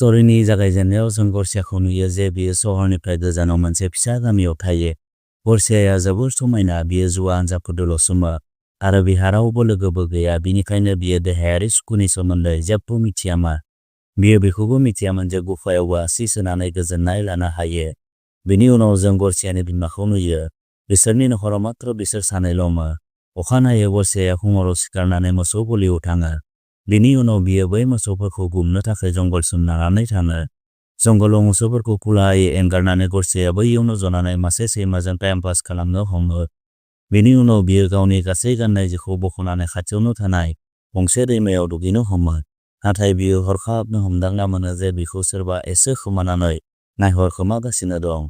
स्ट'रीनि जागायजेननायाव जों गरसियाखौ नुयो जे बियो सहरनिफ्राय गोजानाव मोनसे फिसा गामियाव थायो। गरसियाया जोबोर समायना, बियो जुवा आनजादफोरल'सोमो आरो बिहा रावबो लोगोबो गैया, बिनिखायनो बियो देहायारि सुखुनि सोमोन्दै जेबो मिथियामोन। बियो बेखौबो मिथियामोन जे गुफायावबो आसि सोनानै गोजोननाय लानो हायो। बेनि उनाव जों गरसियानि बिमाखौ नुयो। बिसोरनि नखराव मात्र बिसोर सानैल'मोन। अखानायै गरसियाया फुङाव सिखारनानै मोसौ गलियाव थाङो। बेनि उनाव बियो बै मोसौफोरखौ गुमनो थाखाय जंगलसिम लानानै थाङो। जंगलाव मोसौफोरखौ खुलायै एंगारनानै गरसियाया बैयावनो जनानै मासे सैमाजों टाइम पास खालामनो हमो। बेनि उनाव बियो गावनि गासै गाननाय जिखौ बख'नानै खाथियावनो थानाय गंसे दैमायाव दुगैनो हमो। नाथाय बियो हरखाबनो हमदांना मोनो जे बिखौ सोरबा एसे खोमानानै नायहरखोमागासिनो दं।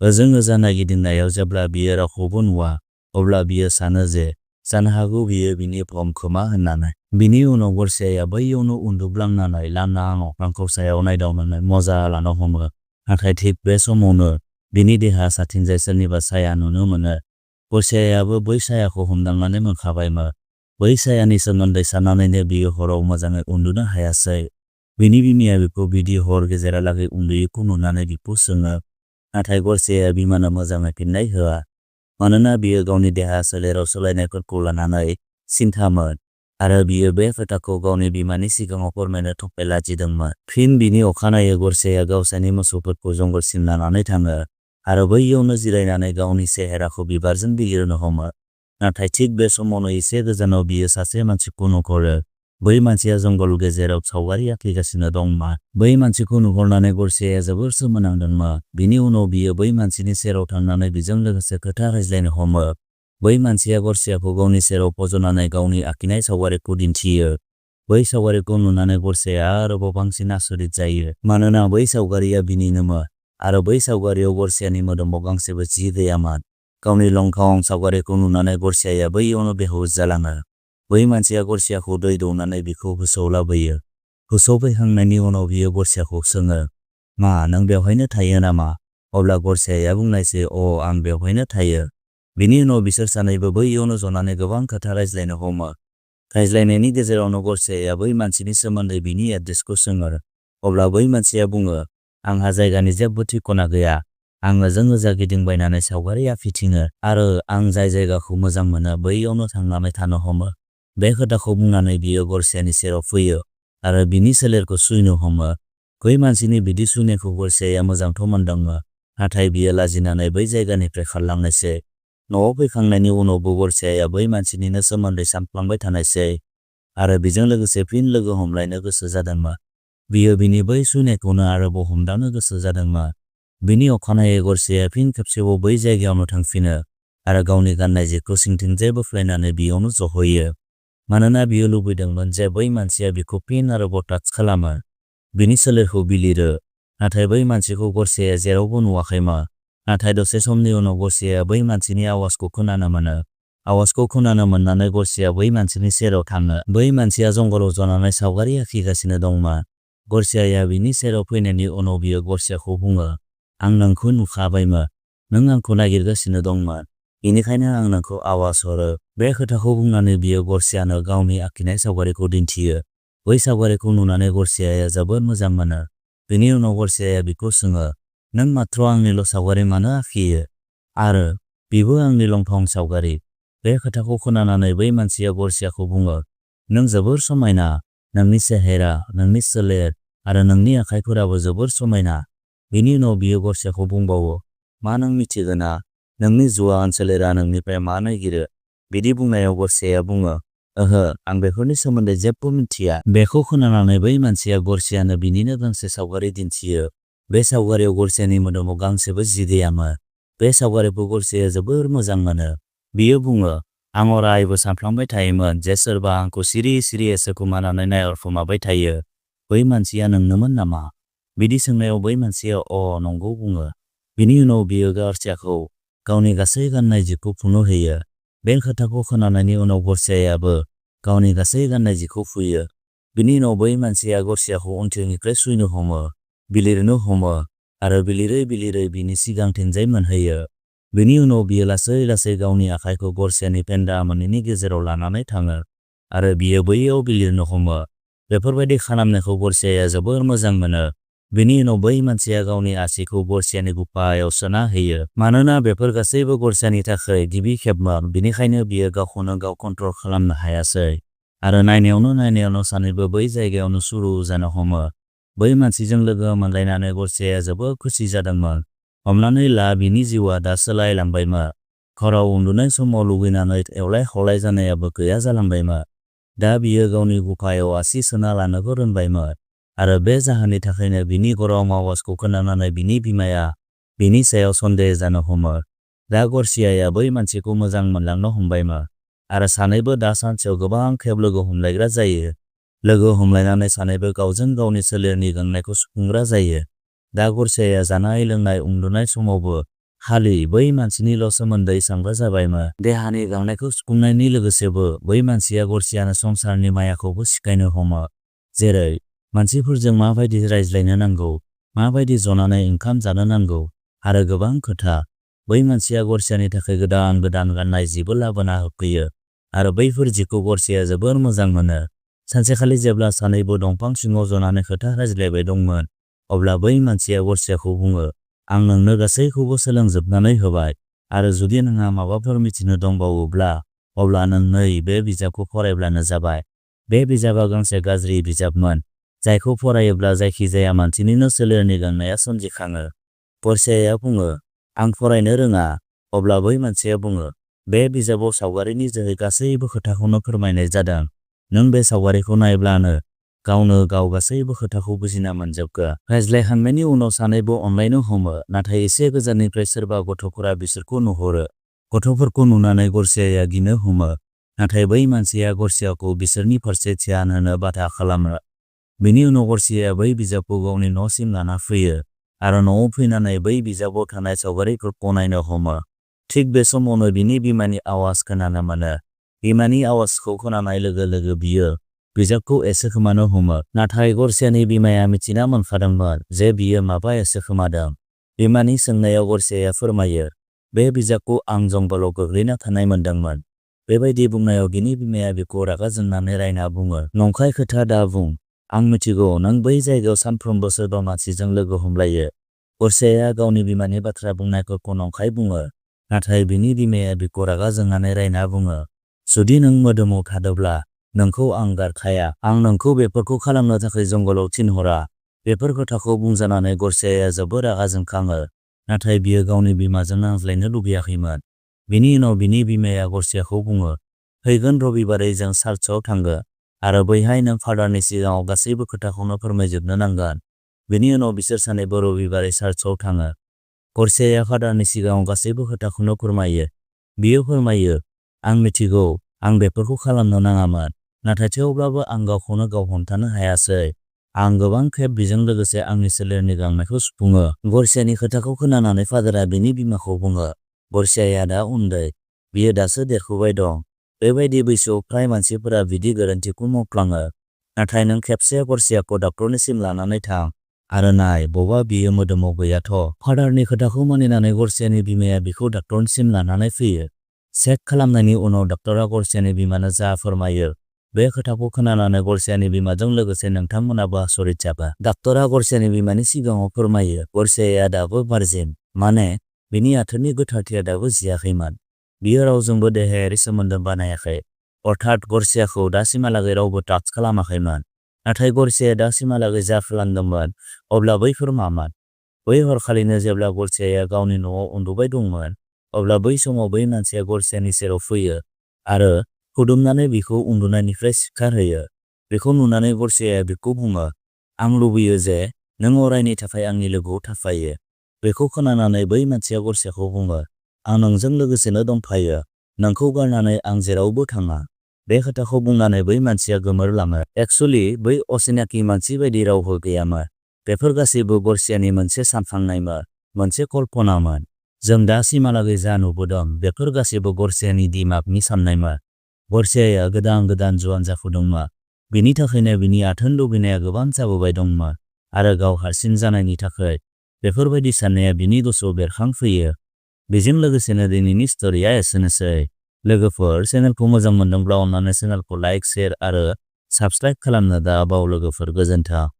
ओजों ओजा नायगिदिंनायाव जेब्ला बियो रावखौबो नुवा, अब्ला बियो सानो जे जानो हागौ बियो बिनि भ्रम खोमा होननानै। बिनि उनाव गरसियाया बैयावनो उन्दुब्लांनानै लांदां अख्रांखौ सायाव नायदावनानै मजा लानो हमो। नाथाय थिग बे समावनो बिनि देहा साथिंजाय सोरनिबा साया नुनो मोनो। गरसियायाबो बै सायाखौ हमदांनानै मोनखाबायमोन। बै सायानि सोमोन्दै साननानैनो बियो हराव मोजाङै उन्दुनो हायासै। बिनि बिमाया बिखौ बिदि हर गेजेरालागै उन्दुयैखौ नुनानै बिखौ सोङो। नाथाय गरसियाया बिमानो मोजाङै फिननाय होआ, मानोना बियो गावनि देहा सोलेराव सोलायनायफोरखौ लानानै सिन्थामोन आरो बियो बे खोथाखौ गावनि बिमानि सिगाङाव फोरमायनो थाखाय लाजिदोंमोन। फिन बिनि अखानायै गरसियाया गावसोरनि मोसौफोरखौ जंगलसिम लानानै थाङो आरो बैयावनो जिरायनानै गावनि सेहेराखौ बिबारजों बिलिरनो हमो। नाथाय थिग बे समावनो एसे गोजानाव बियो सासे मानसिखौ नुहरो। बै मानसिया जंगल गेजेराव सावगारि आखिगासिनो दंमोन। बै मानसिखौ नुहरनानै गरसियाया जोबोर सोमोनांदोंमोन। बिनि उनाव बियो बै मानसिनि सेराव थांनानै बिजों लोगोसे खोथा रायज्लायनो हमो। बै मानसिया गरसियाखौ गावनि सेराव फज'नानै गावनि आखिनाय सावगारिखौ दिन्थियो। बै सावगारिखौ नुनानै गरसियाया आरोबाव बांसिन आसरित जायो, मानोना बै सावगारिया बिनिनोमोन आरो बै सावगारियाव गरसियानि मोदोमाव गांसेबो जि गैयामोन। गावनि लंथं सावगारिखौ नुनानै गरसियाया बैयावनो बेहुस जालाङो। बै मानसिया गरसियाखौ दै दौनानै बिखौ गोसोआव लाबोयो। गोसोआव फैखांनायनि उनाव बियो गरसियाखौ सोङो, मा नों बेवहायनो थायो नामा? अब्ला गरसियाया बुंनायसै, आं बेवहायनो थायो। बिनि उनाव बिसोर सानैबो बैयावनो जनानै गोबां खोथा रायज्लायनो हमो। रायज्लायनायनि गेजेरावनो गरसियाया बै मानसिनि सोमोन्दै बिनि एड्रेसखौ सोङो। अब्ला बै मानसिया बुङो, आंहा जायगानि जेबो ठिकाना गैया। आं ओजों ओजा गिदिंबायनानै सावगारि आखिथिङो आरो आं जाय जायगाखौ मोजां मोनो बैयावनो थांनानै थानो हमो। बे खोथाखौ बुंनानै बियो गरसियानि सेराव फैयो आरो बिनि सोलेरखौ सुइनो हमो। बै मानसिनि बिदि सुइनायखौ गरसियाया मोजांथ' मोनदोंमोन, नाथाय बियो लाजिनानै बै जायगानिफ्राय खारलांनायसै। न'आव फैखांनायनि उनावबो गरसियाया बै मानसिनिनो सोमोन्दै सानफ्लांबाय थानायसै आरो बेजों लोगोसे फिन लोगो हमलायनो गोसो जादोंमोन। बियो बिनि बै सुइनायखौनो आरोबाव हमदांनो गोसो जादोंमोन। बिनि अखानायै गरसियाया फिन खेबसेबाव बै जायगायावनो थांफिनो आरो गावनि गाननाय जिखौ सिंथिंजाय बोख्लायनानै बेयावनो जहैयो, मानोना बियो लुबैदोंमोन जे बै मानसिया बिखौ फिन आरोबाव टाच खालामो, बिनि सोलेरखौ बिलिरो। नाथाय बै मानसिखौ गरसियाया जेरावबो नुवाखैमोन। नाथाय दसे समनि उनाव गरसियाया बै मानसिनि आवाजखौ खोनानो मोनो। आवाजखौ खोनानो मोननानै गरसिया बै मानसिनि सेराव थाङो। बै मानसिया जंगलाव जनानै सावगारि आखिगासिनो दंमोन। गरसियाया बिनि सेराव फैनायनि उनाव बियो गरसियाखौ बुङो, आं नोंखौ नुखाबायमोन। नों आंखौ नागिरगासिनो दंमोन, बेनिखायनो आं नोंखौ आवाज हरो। बे खोथाखौ बुंनानै बियो गरसियानो गावनि आखिनाय सावगारिखौ दिन्थियो। बै सावगारिखौ नुनानै गरसियाया जोबोद मोजां मोनो। बेनि उनाव गरसियाया बिखौ सोङो, नों मात्र आंनिल' सावगारि मानो आखियो? आरो बेबो आंनि लंथं सावगारि। बे खोथाखौ खोनानानै बै मानसिया गरसियाखौ बुङो, नों जोबोर समायना। नोंनि सेहेरा, नोंनि सोलेर आरो नोंनि आखाइफोराबो जोबोर समायना। बेनि उनाव बियो गरसियाखौ बुंबावो, मा नों मिथिगोना नोंनि जुवा ओनसोलेरा नोंनिफ्राय मा नागिरो? बिदि बुंनायाव गरसियाया बुङो, ओहो, आं बेफोरनि सोमोन्दै जेबो मिथिया। बेखौ खोनानानै बै मानसिया गरसियानो बिनिनो गांसे सावगारि दिन्थियो। बे सावगारियाव गरसियानि मोदोमाव गांसेबो जि गैयामोन। बे सावगारिखौ गरसियाया जोबोर मोजां मोनो। बियो बुङो, आं अरायबो सानफ्लांबाय थायोमोन जे सोरबा आंखौ सिरि सिरि सोखोमानानै नायहरखोमाबाय थायो। बै मानसिया नोंनोमोन नामा? बिदि सोंनायाव बै मानसिया नंगौ बुङो। बिनि उनाव बियो गरसियाखौ गावनि गासै गाननाय जिखौ फुनो होयो। बे खोथाखौ खोनानायनि उनाव गरसियायाबो गावनि गासै गाननाय जिखौ फुयो। बिनि उनाव बै मानसिया गरसियाखौ उनथिंनिफ्राय सुइनो हमो, बिलिरनो हमो आरो बिलिरै बिलिरै बिनि सिगांथिंजाय मोनहैयो। बेनि उनाव बियो लासै लासै गावनि आखाइखौ गरसियानि फेन्दा मोननैनि गेजेराव लानानै थाङो आरो बियो बैयाव बिलिरनो हमो। बेफोरबायदि खालामनायखौ गरसियाया जोबोर मोजां मोनो। बेनि उनाव बै मानसिया गावनि आसिखौ गरसियानि गुफायाव सोना होयो। मानोना बेफोर गासैबो गरसियानि थाखाय गिबि खेबमोन, बेनिखायनो बियो गावखौनो गाव कन्ट्रल खालामनो हायासै। आरो नायनायावनो सानैबो बै जायगायावनो सुरु जानो हमो। बै मानसिजों लोगो मोनलायनानै गरसिया जोबोद खुसि जादोंमोन। हमनानै ला बिनि जिउआ दा सोलायलांबायमोन। हराव उन्दुनाय समाव लुगैनानै एवलाय-खावलाय जानायाबो गैया जालांबायमोन। दा बियो गावनि गुफायाव आसि सोना लानोबो रोंबायमोन। आरो बे जाहोननि थाखायनो बिनि गरम आवाजखौ खोनानानै बिनि बिमाया बिनि सायाव सन्देह जानो हमो। दा गरसियाया बै मानसिखौ मोजां मोनलांनो हमबायमोन। आरो सानैबो दा सानसेयाव गोबां खेब लोगो हमलायग्रा जायो। लोगो हमलायनानै सानैबो गावजों गावनि सोलेरनि गांनायखौ सुफुंग्रा जायो। दा गरसियाया जानाय लोंनाय उन्दुनाय समावबो खालि बै मानसिनिल' सोमोन्दै सानग्रा जाबायमोन। देहानि गांनायखौ सुफुंनायनि लोगोसेबो बै मानसिया गरसियानो संसारनि मायाखौबो सिखायनो हमो। जेरै मानसिफोरजों माबायदि रायज्लायनो नांगौ, माबायदि जनानै ओंखाम जानो नांगौ आरो गोबां खोथा। बै मानसिया गरसियानि थाखाय गोदान गाननाय जिबो लाबोना होफैयो। आरो बैफोर जिखौ गरसिया जोबोर मोजां मोनो। सानसेखालि जेब्ला सानैबो दंफां सिङाव जनानै खोथा रायज्लायबाय दंमोन, अब्ला बै मानसिया गरसियाखौ बुङो, आं नोंनो गासैखौबो सोलोंजोबनानै होबाय। आरो जुदि नोंहा माबाफोर मिथिनो दंबावोब्ला, अब्ला नों नै बे बिजाबखौ फरायब्लानो जाबाय। बे बिजाबा गांसे गाज्रि बिजाबमोन, जायखौ फरायोब्ला जायखिजाया मानसिनिनो सोलेरनि गांनाया सोमजिखाङो। गरसियाया बुङो, आं फरायनो रोङा। अब्ला बै मानसिया बुङो, बे बिजाबाव सावगारिनि जोहै गासैबो खोथाखौनो फोरमायनाय जादों। नों बे सावगारिखौ नायब्लानो गावनो गाव गासैबो खोथाखौ बुजिना मोनजोबगोन। रायज्लायखांनायनि उनाव सानैबो अनलायनो हमो, नाथाय एसे गोजाननिफ्राय सोरबा गथ'फोरा बिसोरखौ नुहुरो। गथ'फोरखौ नुनानै गरसियाया गिनो हमो। नाथाय बै मानसिया गरसियाखौ बिसोरनि फारसे ध्यान होनो बाधा खालामो। बेनि उनाव गरसियाया बै बिजाबखौ गावनि न'सिम लाना फैयो। आरो न'आव फैनानै बै बिजाबाव थानाय सावगारिफोरखौ नायनो हमो। थिग बे समावनो बिनि बिमानि आवाज खोनानो मोनो। बिमानि आवाजखौ खोनानाय लोगो लोगो बियो बिजाबखौ एसे खोमानो हमो। नाथाय गरसियानि बिमाया मिथिना मोनखादोंमोन जे बियो माबा एसे खोमादों। बिमानि सोंनायाव गरसियाया फोरमायो, बे बिजाबखौ आं जंगलाव गोग्लैना थानाय मोनदोंमोन। बेबायदि बुंनायाव बिनि बिमाया बिखौ रागा जोंनानै रायना बुङो, नंखाय खोथा दा बुं। आं मिथिगौ नों बै जायगायाव सानफ्रोमबो सोरबा मानसिजों लोगो हमलायो। गरसियाया गावनि बिमानि बाथ्रा बुंनायफोरखौ नंखाय बुङो। नाथाय बिनि बिमाया बिखौ रागा जोंनानै रायना बुङो, जुदि नों मोदोमाव थादोब्ला नोंखौ आं गारखाया। आं नोंखौ बेफोरखौ खालामनो थाखाय जंगलाव थिनहरा। बेफोर खोथाखौ बुंजानानै गरसियाया जोबोद रागा जोंखाङो। नाथाय बियो गावनि बिमाजों नांज्लायनो लुबैयाखैमोन। बिनि उनाव बिनि बिमाया गरसियाखौ बुङो, फैगोन रबिबारै जों चार्चआव थांगोन। आरो बैहाय नों फादारनि सिगाङाव गासैबो खोथाखौनो फोरमायजोबनो नांगोन। बेनि उनाव बिसोर सानैबो रबिबारै चार्चआव थाङो। गरसियाया फादारनि सिगाङाव गासैबो खोथाखौनो फोरमायो। बियो फोरमायो, आं मिथिगौ आं बेफोरखौ खालामनो नाङामोन। नाथाय थेवब्लाबो आं गावखौनो गाव हमथानो हायासै। आं गोबां खेब बेजों लोगोसे आंनि सोलेरनि गांनायखौ सुफुङो। गरसियानि खोथाखौ खोनानानै फादारा बिनि बिमाखौ बुङो, गरसियाया दा उन्दै। बियो दासो देरफुबाय दं। बेबायदि बैसोआव फ्राय मानसिफोरा बिदि गोरोन्थिखौ मावफ्लाङो। नाथाय नों खेबसे गरसियाखौ डाक्टरनिसिम लानानै थां। आरो नाय बबा बियो मोदोमाव गैयाथ'। फादारनि खोथाखौ मानिनानै गरसियानि बिमाया बिखौ डाक्टरनिसिम लानानै फैयो। चेक खालामनायनि उनाव डाक्टरा गरसियानि बिमानो जा फोरमायो, बे खोथाखौ खोनानानै गरसियानि बिमाजों लोगोसे नोंथांमोनाबो आसरित जागोन। डाक्टरा गरसियानि बिमानि सिगाङाव फोरमायो, गरसियाया दाबो भार्जिन, माने बिनि आथोननि गोथारथिया दाबो जियाखैमोन। बियो रावजोंबो देहायारि सोमोन्दो बानायाखै। अर्थात गरसियाखौ दासिमहालागै रावबो टाच खालामाखैमोन। नाथाय गरसियाया दासिमहालागै जा खालामदोंमोन, अब्ला बैफोर मामोन? बै हरखालिनो जेब्ला गरसियाया गावनि न'आव उन्दुबाय दंमोन, अब्ला बै समाव बै मानसिया गरसियानि सेराव फैयो आरो खुदुमनानै बिखौ उन्दुनायनिफ्राय सिखारहोयो। बेखौ नुनानै गरसियाया बिखौ बुङो, आं लुबैयो जे नों अरायनि थाखाय आंनि लोगोआव थाफायो। बेखौ खोनानानै बै मानसिया गरसियाखौ बुङो, आं नोंजों लोगोसेनो दंफायो। नोंखौ गारनानै आं जेरावबो थाङा। बे खोथाखौ बुंनानै बै मानसिया गोमोरलाङो। एक्चुअली बै असिनाकि मानसि बायदि रावबो गैयामोन। बेफोर गासैबो गरसियानि मोनसे सानखांनायमोन, मोनसे कल्पनामोन। जों दासिमहालागै जा नुबोदों, बेफोर गासैबो गरसियानि दिमागनि साननायमोन। गरसियाया गोदान जुवान जाफुदोंमोन। बिनि थाखायनो बिनि आथोन लुबैनाया गोबां जाबोबाय दंमोन। आरो गाव हारसिं जानायनि थाखाय बेफोरबायदि साननाया बिनि गोसोआव बेरखांफैयो। बेजों लोगोसेनो दिनैनि स्ट'रिया एसेनोसै। लोगोफोर, चेनेलखौ मोजां मोनदोंब्ला अन्नानै चेनेलखौ लाइक, शेयार आरो साबस्क्राइब खालामनो दा बाव। लोगोफोर, गोजोन्थों।